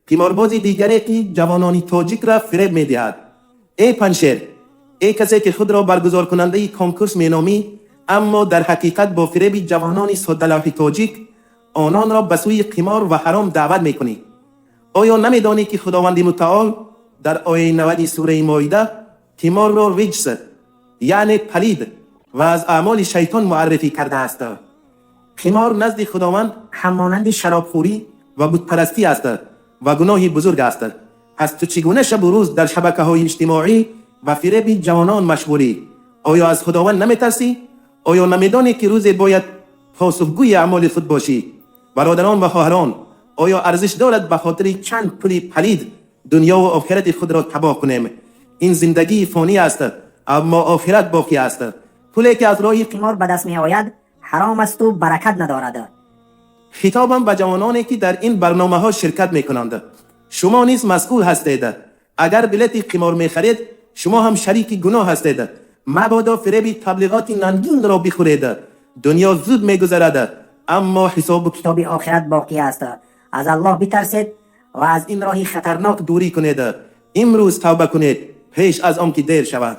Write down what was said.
Қиморбози дигаре ки ҷавонони тоҷикро фиреб медиҳад. Эй Панҷшер, эй касе ки худро баргузоркунандаи конкурс меномӣ, аммо дар ҳақиқат бо фиреби ҷавонони соддалавҳи тоҷик ононро ба сӯи қимор ва ҳаром даъват мекунӣ. Оё намедонӣ, ки Худованди Мутаол дар ояи 90-и сураи Моида қиморро риҷс, яъне палид ва аз аъмоли шайтон муаррифӣ кардааст? Қимор назди Худованд ҳамонанди шаробхӯрӣ ва бутпарастӣ аст ва гуноҳи бузург аст. Пас ту чӣ гуна шабу рӯз дар шабакаҳои иҷтимоӣ ба фиреби ҷавонон машғулӣ? Оё аз Худованд наметарсӣ? Оё намедонӣ, ки рӯзе бояд посухгӯи аъмоли худ бошӣ? Бародарон ва хоҳарон, оё арзиш дорад ба хотири чанд пули палид дунёву охирати худро табоҳ кунем? Ин зиндагии фонӣ аст, аммо охират боқӣ аст. Пуле ки аз роҳи қимор ба даст меояд, ҳаром асту баракат надорад. Хитобам ба ҷавононе, ки дар ин барномаҳо ширкат мекунанд: шумо низ масъул ҳастед. Агар билети қимор мехаред, шумо ҳам шарики гуноҳ ҳастед. Мабодо фиреби таблиғоти нангинро бихӯред. Дунё зуд мегузарад, аммо ҳисобу китоби охират боқӣ аст. Аз Аллоҳ битарсед ва аз ин роҳи хатарнок дурӣ кунед. Имрӯз тавба кунед, пеш аз он ки дер шавад.